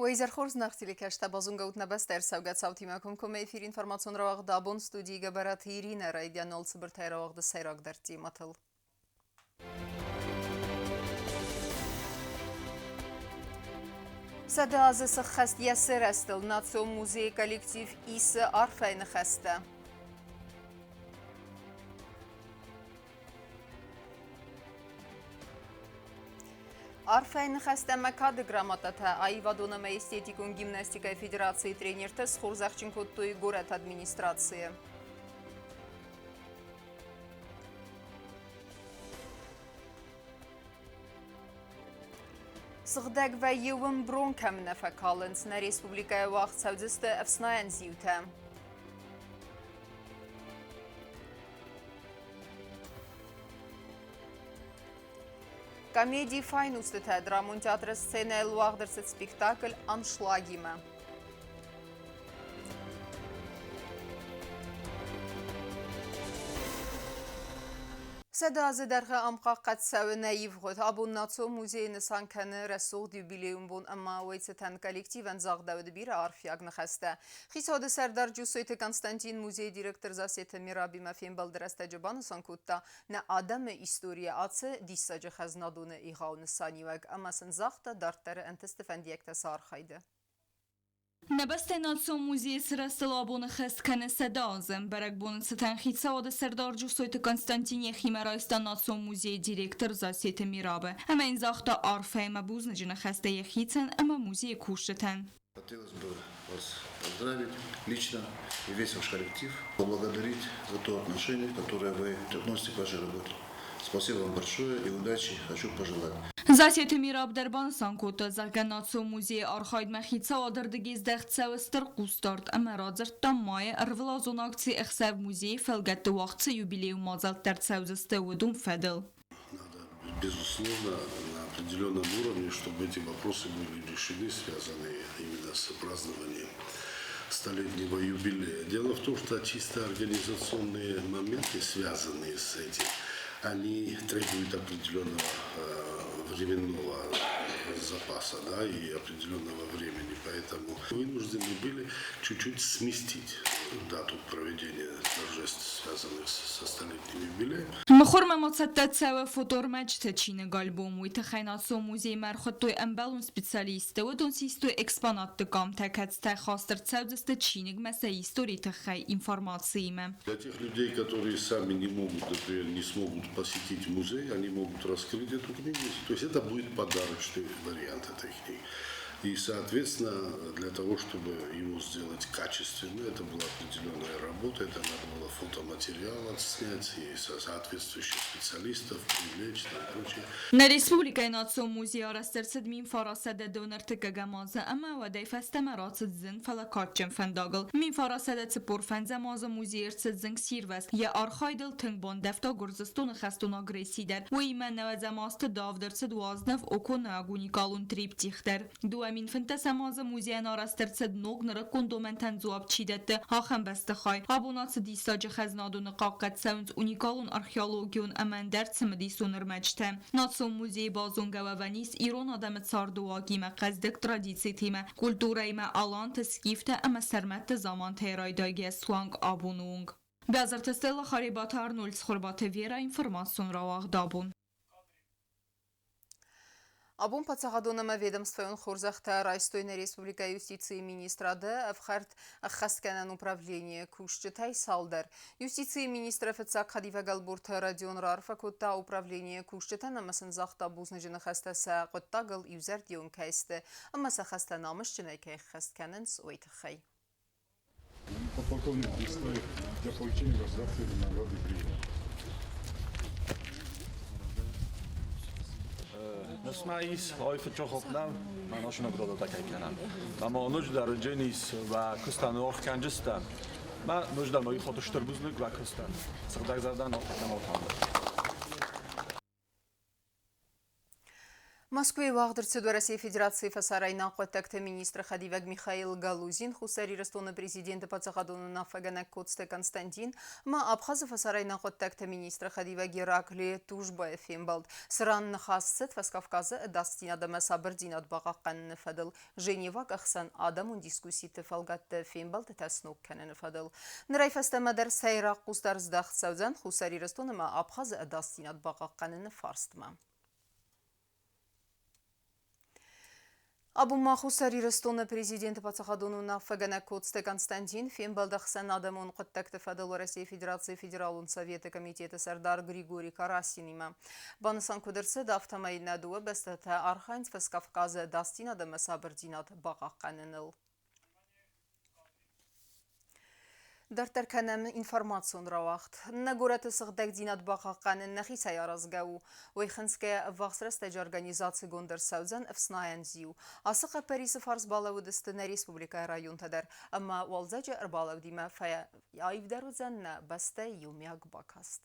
Уӕ изӕр хорз, нӕ телекӕстӕ базонгӕут нӕ бӕстӕ ӕрцӕугӕ цаутимӕ комкоммӕ эфир информацион рауагъд абон студийы Гӕбӕраты Иринӕ райдиан цыбыртӕй рауагъды сӕйрагдӕр темӕтыл. 100 азы сыххӕст йӕ сырӕзтыл Национ музейы коллектив исы арфӕйы ныхӕстӕ. Арфӕйы ныхӕстӕ ӕмӕ кады грамотатӕ аивадон ӕмӕ эстетикон гимнастикӕйы федерацийы тренертӕ схорзӕхджын кодтой горӕты администрацийы. Сыгъдӕг вӕййы уым брон кӕм нӕ фӕкалынц, нӕ республикӕйы уагъд цӕудзысты ӕфснайӕн зиутӕ. Комеди «Файнустытӕ» драмон театры сценӕйыл уагъд ӕрцыд спектакль «Аншлагимӕ». 100 азы дӕргъы ӕмхъахъхъӕд цӕуы нӕ ивгъуыд. Абон Национ музейы нысан кӕны рӕсугъд юбилейон бон ӕмӕ уый цытӕн коллективӕн загъдӕуыд бирӕ арфиаг ныхӕстӕ. Хицауады сӕрдар Джусойты Константин музейы директор Засеты Мирабимӕ фембӕлды рӕстӕджы банысан кодта, нӕ адӕмы историйы ацы диссаджы хӕзнадоны егъау нысаниуӕг ӕмӕ сын загъта дарддӕры ӕнтысты фӕндиӕгтӕ сӕ архайды. Нӕ бӕстӕйы Национ музейы сырӕзтыл абоны хӕст кӕны 100 азы. Бӕрӕгбоны цытӕн хицауады сӕрдар Джусойты Константин йӕхимӕ райста Национ музейы директор Зассеты Мирабы ӕмӕ йын загъта арфӕ ӕмӕ бузныджы ныхӕстӕ йӕхицӕн ӕмӕ музейы кусджытӕн. Хотелось бы вас поздравить лично и весь ваш коллектив, поблагодарить за то отношение, которое вы относите к вашей работе. Спасибо вам большое и удачи хочу пожелать. Зассеты Мираб дӕр банысан кодта, зӕгъгӕ, Национ музейы архайдмӕ хицауады рдыгӕй здӕхт цӕуы стыр хъусдард ӕмӕ радзырдта майы ӕрвылазон акци Ӕхсӕв музейы фӕлгӕтты уагъд цы юбилейон мадзӕлттӕ ӕрцӕудзысты, уыдон фӕдыл. Надо, безусловно, на определенном уровне, чтобы эти вопросы были решены, связанные именно с празднованием столетнего юбилея. Дело в том, что чисто организационные моменты, связанные с этим, они требуют определенного временного запаса, да, и определенного времени. Поэтому вынуждены были чуть-чуть сместить дату проведения торжеств, связанных со столетним юбилеем. Мыхуырмӕ ма цӕттӕ цӕуы фотоӕрмӕджыты чиныг-альбом. Уый тыххӕй Национ музеймӕ ӕрхуыдтой ӕмбӕлон специалистты. Уыдон систой экспонатты къамтӕ, кӕцытӕ хаст ӕрцӕудзысты чиныгмӕ сӕ историйы тыххӕй информациимӕ. Для тех людей, которые сами не могут, например, не смогут посетить музей, они могут раскрыть эту книгу. То есть это будет подарочный вариант этой книги. И, соответственно, для того, чтобы его сделать качественно, это была определенная работа, это надо было фотоматериал отснять и соответствующих специалистов привлечь и прочее. Нӕ республикӕйы Национ музейы арӕзт ӕрцыд 1930 азы ӕмӕ уӕдӕй фӕстӕмӕ рацыд зын, фӕлӕ кадджын фӕндагыл. 1945 азы музейы ӕрцыд зынгсирвӕзт, йӕ архайдыл тынг бандӕвта Гуырдзыстоны хӕстон агресси дӕр. Уыимӕ нӕуӕдзӕм азты давд ӕрцыд уазнӕв Оконаг уникалон триптих дӕр. 2015 азы музейӕн арӕзт ӕрцыд ног нырыккон домӕнтӕн дзуапп чи дӕтты, ахӕм бӕстыхай. Абон ацы диссаджы хӕзнадоны хъахъхъӕд цӕуынц уникалон археологион ӕмӕ ӕндӕр цымыдисон ӕрмӕджытӕ. Национ музейы базонгӕ уӕвӕн ис ирон адӕмы цардыуагимӕ, хъӕздыг традицитимӕ, культурӕимӕ, аланты, скифтӕ ӕмӕ сӕрмӕтты замантӕй райдайгӕ суанг абоны онг. Бязырты Стелла, Харебаты Арнольд, Цхуырбаты Вера, информацион рауагъд абон. Абон паддзахадон ӕмӕ ведомствӕйон хорзӕхтӕ райстой нӕ республикӕйы юстицийы министрады ӕфхӕрд ӕххӕстгӕнӕн управленийы кусджытӕй цалдӕр. Юстицийы министры фыццаг хӕдивӕг Ӕлборты Родион раарфӕ кодта управленийы кусджытӕн ӕмӕ сын загъта бузныджы ныхӕстӕ сӕ хъуыддагыл иузӕрдион кӕй сты ӕмӕ сӕ хӕстӕ намысджынӕй кӕй ӕххӕст кӕнынц, уый тыххӕй. Подполковник Листой для получения государственной награды принял. Нысмаис ойфыджохопнам маношиногродотакайканам. Мамо нуждарындженис ва кустан орхканджистан. Ма нуждан ойхотуштыр бузныг ва кустан. Сыгъдӕгзӕрдӕ нотакам отамды. Мӕскуыйы уагъд ӕрцыд Уӕрӕсейы Федерацийы фӕсарӕйнаг хъуыддӕгты министры хӕдивӕг Михаил Галузин, Хуссар Ирыстоны президенты паддзахадон уынаффӕгӕнӕг Коцты Константин ӕмӕ Абхазы фӕсарӕйнаг хъуыддӕгты министры хӕдивӕг Ираклий Тужбайы фембӕлд, цыран ныхас цыд Фӕскавказы ӕдасдзинад ӕмӕ сабырдзинад бахъахъхъӕныны фӕдыл Женеваг ӕхсӕн адӕмон дискусситы фӕлгӕтты фембӕлдтытӕ сног кӕныны фӕдыл. Нырӕй фӕстӕмӕ дӕр сӕйраг хъусдард здӕхт цӕудзӕн Хуссар Ирыстон ӕмӕ Абхазы ӕдасдзинад бахъахъхъӕныны фарстмӕ. Абон ма Хуссар Ирыстоны президенты паддзахадон уынаффӕгӕнӕг Коцты Константин фембӕлд ӕхсӕнадӕмон хъуыддӕгты фӕдыл Уӕрӕсейы Федерацийы Федералон Советы комитеты сӕрдар Григорий Карасинимӕ. Банысан куыд ӕрцыд, афтӕмӕй нӕ дыууӕ бӕстӕтӕ архайынц Фӕскавказы ӕдасдзинад ӕмӕ сабырдзинад бахъахъхъӕныныл. Дарддӕр кӕнӕм информацион рауагъд. Нӕ горӕты сыгъдӕгдзинад бахъахъхъӕнын нӕхицӕй аразгӕ у. Уый хынцгӕйӕ ӕввахс рӕстӕджы организацигонд ӕрцӕудзӕн ӕфснайӕн зиу. Ацы хъӕппӕрисы фарс балӕууыдысты нӕ республикӕйы районтӕ дӕр ӕмӕ уалдзӕджы ӕрбалӕудимӕ фӕаивдӕр уыдзӕн нӕ бӕстӕйы иумиаг бакаст.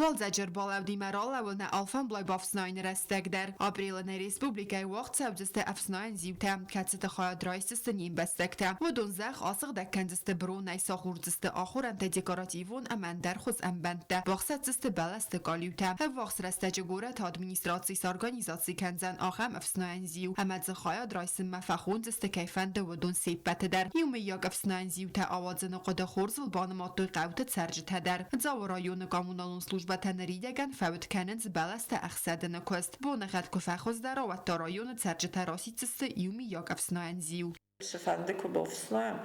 Уалдзӕджы ӕрбалӕудимӕ ралӕууы нӕ алфӕмблай бафснайыны рӕстӕг дӕр. Апрелы нӕ республикӕйы уагъд цӕудзысты ӕфснайӕн зиутӕ, кӕцыты хайад райсдзысты не мбӕстӕгтӕ. Уыдон зӕхх асыгъдӕг кӕндзысты бронӕй, сахурдзысты ахорӕнтӕ декоративон ӕмӕ ӕндӕрхуыз ӕмбӕндтӕ, бахсӕддзысты бӕлӕсты къалиутӕ. Ӕввахс рӕстӕджы горӕты администраци сорганизаци кӕндзӕн ахӕм ӕфснайӕн зиу ӕмӕ дзы хайад райсынмӕ фӕхондзысты кӕй фӕнды, уыдон се ппӕты дӕр. Иумӕйаг ӕфснайӕн зиутӕ ауадзыны хъуыды хорзыл банымадтой хъӕуты цӕрджытӕ дӕр. Дзауы районы коммуналон службӕтӕ ныридӕгӕн фӕуд кӕнынц бӕлӕстӕ ӕхсӕдыны куыст. Боныгъӕд куы фӕхуыздӕра, уӕд та районы цӕрджытӕ расиддзысты иумийаг ӕфснайӕн зиу. Цыфӕнды куы бафснайӕм,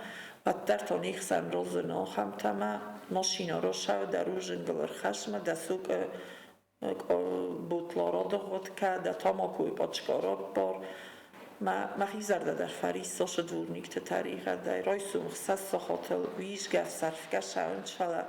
уӕддӕр та не хсӕн розы ахӕмтӕ ӕмӕ машинӕ росау дӕр у зынгыл ӕрхӕсмӕ, дӕ сукъы бутларадыгъуыд кӕ, дӕ тамакойы пъачкӕ раппар. Мӕхи зӕрдӕ дӕр фӕриссы уыцы дворникты тӕригъӕдӕй. Райсом 6 сахатыл уизгӕ сӕрфгӕ сӕуынц, фӕлӕ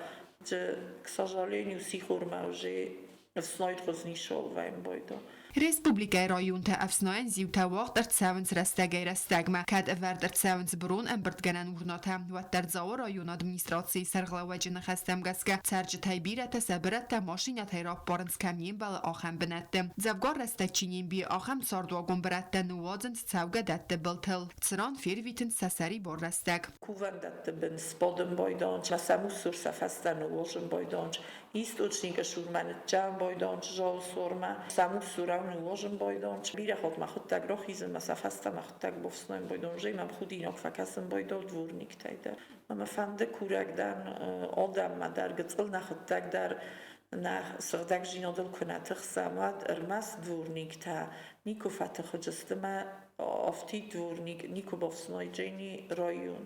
к сожалению, сихормӕ уже ӕфснайдгъуыз ницыуал вӕййын байдайы. Республикӕйы районтӕ ӕфснайӕн зиутӕ уагъд ӕрцӕуынц рӕстӕгӕй-рӕстӕгмӕ. Кӕд ӕвӕрд ӕрцӕуынц бырон ӕмбырдгӕнӕн урнатӕ, уӕддӕр Дзауы районы администрацийы сӕргълӕууӕджы ныхӕстӕм гӕсгӕ цӕрджытӕй бирӕтӕ сӕ бырӕттӕ машинӕтӕй раппарынц кӕм не мбӕлы, ахӕм бынӕтты. Дзӕвгар рӕстӕг чи не мбийы, ахӕм цардуагон бырӕттӕ ныууадзынц цӕугӕдӕтты былтыл, цыран фервитынц сӕ сӕрибар рӕстӕг. Кувӕндӕтты бын сбадын байдайынц, мӕ сӕм усур сӕ фӕстӕ ныууадзын байдайынц. Источникы сурмӕ ныццӕуын байдайынц залы цормӕ, сӕм усурау ныууадзын байдайынц. Бирӕ хатт мӕхуыдтӕг рахизын, мӕ сӕ фӕстӕ мӕхуыдтӕг бафснайын байдайын, стӕй мӕм худинаг фӕкӕсын байдайы дворниктӕй дӕр. Ӕмӕ фӕнды курӕг дӕн адӕммӕ дӕр, гыццыл нӕхуыдтӕг дӕр нӕ сыгъдӕгдзинадыл куы нӕ тыхсӕм, уӕд ӕрмӕст дворниктӕ никуы фӕтых уыдзысты мӕ афтид дворник никуы бафснайдзӕни район.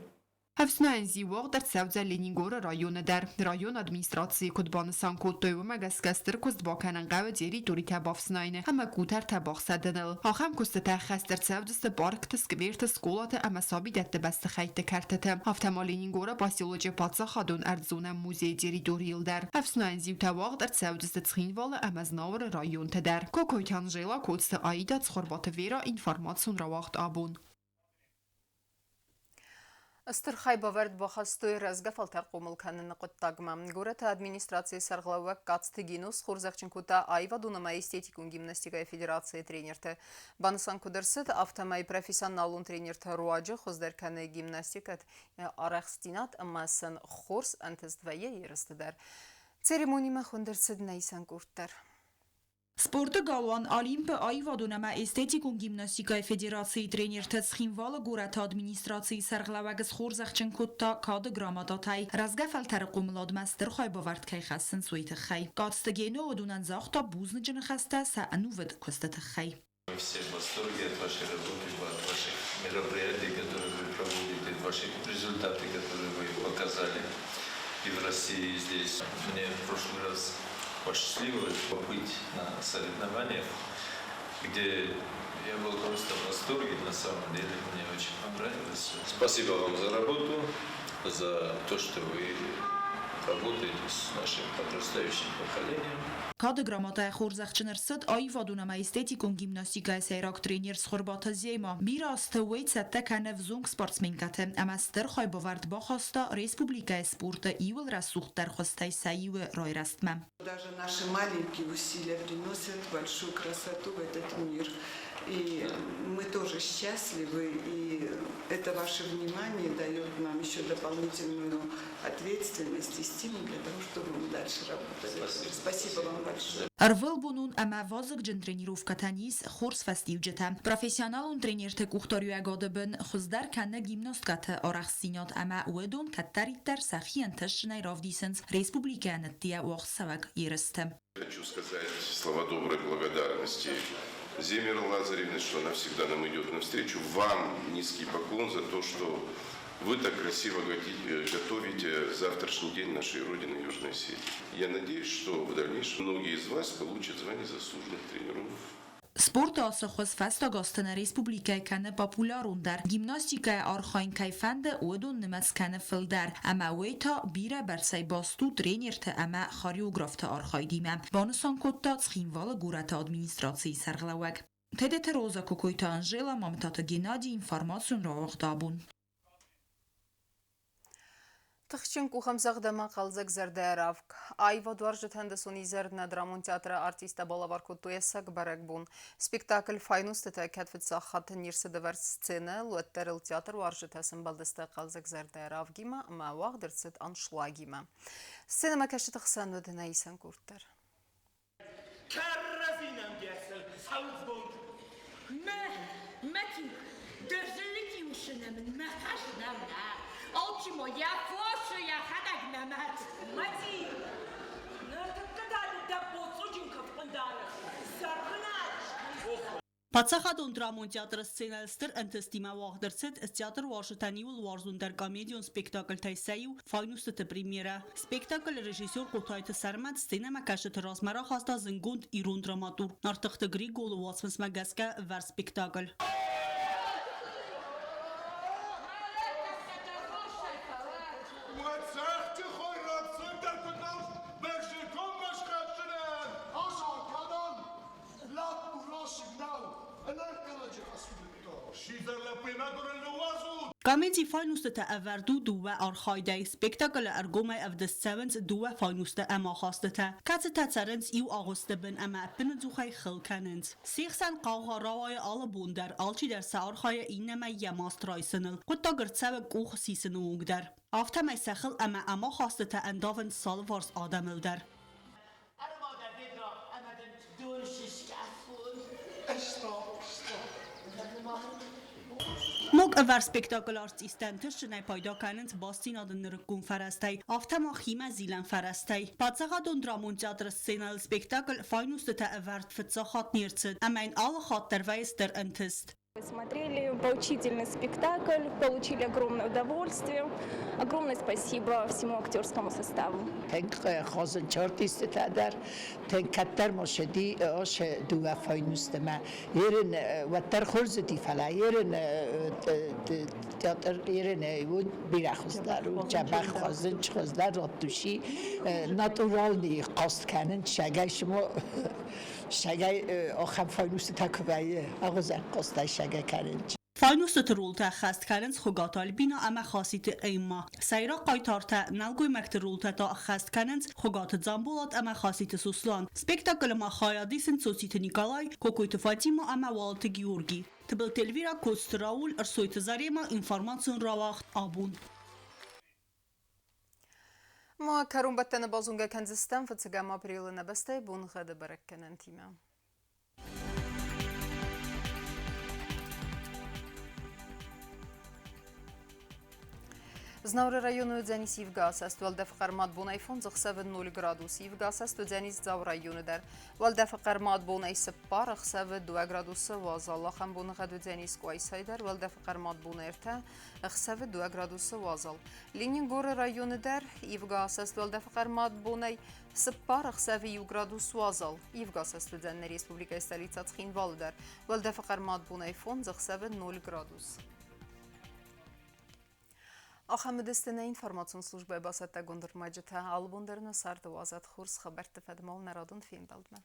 Ӕфснайӕн зиу уагъд ӕрцӕудзӕн Ленингоры районы дӕр. Районы администрацийы куыд банысан кодтой, уымӕ гӕсгӕ стыр куыст бакӕнын хъӕуы территоритӕ бафснайыны ӕмӕ къутӕртӕ бахсӕдыныл. Ахӕм куыстытӕ ӕххӕст ӕрцӕудзысты паркты, скверты, скъолаты ӕмӕ сабидӕтты бӕстыхӕйтты кӕртыты. Афтӕ ма Ленингоры поселочы паддзахадон ӕрдзонӕн музейы территорийыл дӕр. Ӕфснайӕн зиутӕ уагъд ӕрцӕудзысты Цхинвалы ӕмӕ Знауыры районты дӕр. Кокойты Анжела, Коцты Аида, Цхуырбаты Вера, информацион рауагъд абон. Стыр хайбавӕрд бахастой рӕзгӕ фӕлтӕр хъомыл кӕныны хъуыддагмӕ. Горӕты администрацийы сӕргълӕууӕг Къадзты Гино схорзӕхджын кодта аивадон ӕмӕ эстетикон гимнастикӕйы федерацийы тренерты. Банысан куыд ӕрцыд, афтӕмӕй профессионалон тренерты руаджы хуыздӕр кӕны гимнастикӕ арӕхстдзинад ӕмӕ сын хорз ӕнтыст вӕййы ерысты дӕр. Церемонимӕ хуынд ӕрцыд нӕ исӕн къорд дӕр. Спорты галуан Олимп-ы аивадон ӕмӕ эстетикон гимнастикӕйы федерацийы тренертӕ Цхинвалы горӕты администрацийы сӕргълӕууӕг схорзӕхджын кодта кады грамотатӕй, рӕзгӕ фӕлтӕры хъомыладмӕ стыр хайбавӕрд кӕй хӕссынц, уый тыххӕй. Къадзты Гено уыдонӕн загъта бузныджы ныхӕстӕ сӕ ӕнувыд куысты тыххӕй. Мы все в восторге от вашей работы, от ваших мероприятий, которые вы проводите, от ваших результатов, которые вы показали и в России, и здесь. Мне в прошлый раз посчастливилось побыть на соревнованиях, где я был просто в восторге, на самом деле мне очень понравилось. Спасибо вам за работу, за то, что вы работаете с нашим подрастающим поколением. Кады грамотӕйӕ хорзӕхджын ӕрцыд аивадон ӕмӕ эстетикон гимнастикӕйы сӕйраг тренер Цхуырбаты Зема. Бирӕ азты уый цӕттӕ кӕны ӕвзонг спортсменкӕты ӕмӕ стыр хайбавӕрд бахаста республикӕйы спорты иууыл рӕсугъддӕр хуызтӕй сӕ иуы райрӕзтмӕ. Даже наши маленькие усилия приносят большую красоту в этот мир. И мы тоже счастливы, и это ваше внимание дает нам еще дополнительную ответственность и стимул для того, чтобы мы дальше работали. Спасибо. Спасибо вам большое. Ӕрвылбонон ӕмӕ вазыгджын тренировкӕтӕн ис хорз фӕстиуджытӕ. Профессионалон тренерты къухдариуӕгады бын хуыздӕр кӕны гимнасткӕты арӕхстдзинад ӕмӕ уыдон кӕддӕриддӕр сӕхи ӕнтыстджынӕй равдисынц республикӕйӕн ӕддейӕ уагъдцӕуӕг ерысты. Хочу сказать слова доброй благодарности Земира Лазаревне, что она всегда нам идет навстречу. Вам низкий поклон за то, что вы так красиво готовите завтрашний день нашей Родины Южной Осетии. Я надеюсь, что в дальнейшем многие из вас получат звание заслуженных тренеров. Спорты ацы хуыз фӕстаг азты нӕ республикӕйы кӕны популярондӕр. Гимнастикӕйы архайын кӕй фӕнды, уыдон нымӕц кӕны фылдӕр. Ӕмӕ уый та бирӕ бӕрцӕй баст у тренерты ӕмӕ хореографты архайдимӕ, банысан кодта Цхинвалы горӕты администрацийы сӕргълӕууӕг. Тедеты Роза, Кокойты Анжела, Мамытаты Геннадий, информацион рауагъд абон. Тыхджын къухӕмдзӕгъд ӕмӕ хъӕлдзӕг зӕрдӕйы равг. Аивадуарзджытӕн дысон изӕр нӕ драмон театры артисттӕ балӕвар кодтой ӕцӕг бӕрӕгбон. Спектакль «Файнустытӕ» кӕд фыццаг хатт не рцыд ӕвӕрд сценӕйыл, уӕддӕр ыл театруарзджытӕ сӕмбӕлдысты хъӕлдзӕг зӕрдӕйы равгимӕ ӕмӕ уагъд ӕрцыд аншлагимӕ. Сценӕмӕкӕсджыты хсӕн уыд нӕ исӕн къорд дӕр. Кӕрӕдзи сауцгонд. Мӕ мӕти дӕзылыкиусынӕмын мӕ хӕснӕм нӕ. Алчи йӕ фосы йӕхӕдӕг нӕмӕт. Мӕти, ныртӕккӕ дӕ дӕ боцъоджын кӕфхъуындары сӕрбынат. Паддзахадон драмон театры сценӕйыл стыр ӕнтыстимӕ уагъд ӕрцыд театр уарзджытӕн иууыл уарзондӕр комедион спектакльтӕй сӕ иу «Файнустыты» премьерӕ. Спектаклы режиссер Хъотайты Сӕрмӕт сценӕмӕкӕсджыты размӕ рахаста зындгонд ирон драматург Нартыхты Григолы уацмысмӕ гӕсгӕ ӕвӕрд спектакль. Комеди «Файнустытӕ» ӕвӕрд у дыууӕ архайдӕй. Спектаклы ӕргомӕй ӕвдыст цӕуынц дыууӕ файнусты ӕмахастытӕ, кӕцытӕ цӕрынц иу агъуысты бын ӕмӕ ӕппынӕдзухӕй хыл кӕнынц. Се хсӕн хъаугъа рауайы алы бон дӕр, алчидӕр сӕ архайы иннӕмӕй йӕ маст райсыныл. Хъуыддаг ӕрцӕуы къух сисыны онг дӕр. Афтӕмӕй сӕ хыл ӕмӕ ӕмахастытӕ ӕндавынц алыварс адӕмыл дӕр. Ног ӕвӕрд спектаклы артисттӕ ӕнтыстджынӕй пайда кӕнынц бастдзинады нырыккон фӕрӕзтӕй, афтӕ ма химӕ зилӕн фӕрӕзтӕй. Паддзахадон драмон театры сценӕйыл спектакль «Файнустытӕ» ӕвӕрд фыццаг хатт не рцыд, ӕмӕ йын алы хатт дӕр вӕййы стыр ӕнтыст. Смотрели поучительный спектакль, получили огромное удовольствие. Огромное спасибо всему актерскому составу. Тынг хъазынц артисттӕ дӕр, тынг кӕддӕр ма сыди асы дыууӕ файнустымӕ. Ерын уӕддӕр хорз уыди, фӕлӕ ерын театр ерын уыд бирӕ хуыздӕр у. Дзӕбӕх хъазынц, хуыздӕр радтуши натуральный хъазт кӕнынц, сагӕй сымо сагӕй ахӕм файнустытӕ куы вӕййы, ӕгъуызӕн хъазтӕй сагӕй кӕнынц. Файнустыты ролтӕ ӕххӕст кӕнынц Хуыгаты Альбина ӕмӕ Хаситы Эмма. Сӕйраг хъайтартӕ, нӕлгоймӕгты ролтӕ та ӕххӕст кӕнынц Хуыгаты Дзамболат ӕмӕ Хаситы Сослан. Спектаклы ма хайад исынц Цоциты Николай, Кокойты Фатима ӕмӕ Уалыты Георгий. Тыбылты Эльвира, Коцты Рауль, Ӕрсойты Зарема, информацион рауагъд абон. Ма кӕронбӕттӕны базонгӕ кӕндзыстӕм фыццӕгӕм апрелы нӕ бӕстӕйы боныгъӕды бӕрӕггӕнӕнтимӕ. Знауыры районы уыдзӕнис ивгӕ асӕст, уӕлдӕфы хъӕрмад бонӕй фондз, ӕхсӕвы 0 градус. Ивгӕ асӕст уыдзӕнис Дзауы районы дӕр. Уӕлдӕфы хъӕрмад бонӕй 4, ӕхсӕвы 2 градусы уазал. Ахӕм боныгъӕд уыдзӕнис Къуайсайы дӕр. Уӕлдӕфы хъӕрмад бонӕй 3, ӕхсӕвы 2 градусы уазал. Ленингоры районы дӕр ивгӕ асӕст, уӕлдӕфы хъӕрмад бонӕй 4, ӕхсӕвы 1 градус уазал. Ивгӕ асӕст уыдзӕн нӕ республикӕйы столицӕ Цхинвалы дӕр. Уӕлдӕфы хъӕрмад бонӕй 5, ӕхсӕвы 0 градус. Ахӕм уыдысты нӕ информацион службӕйы бацӕттӕгонд ӕрмӕджытӕ. Алы бон дӕр нӕ царды уадзӕд хорз хабӕртты фӕдмӕ нӕ радон фембӕлдмӕ.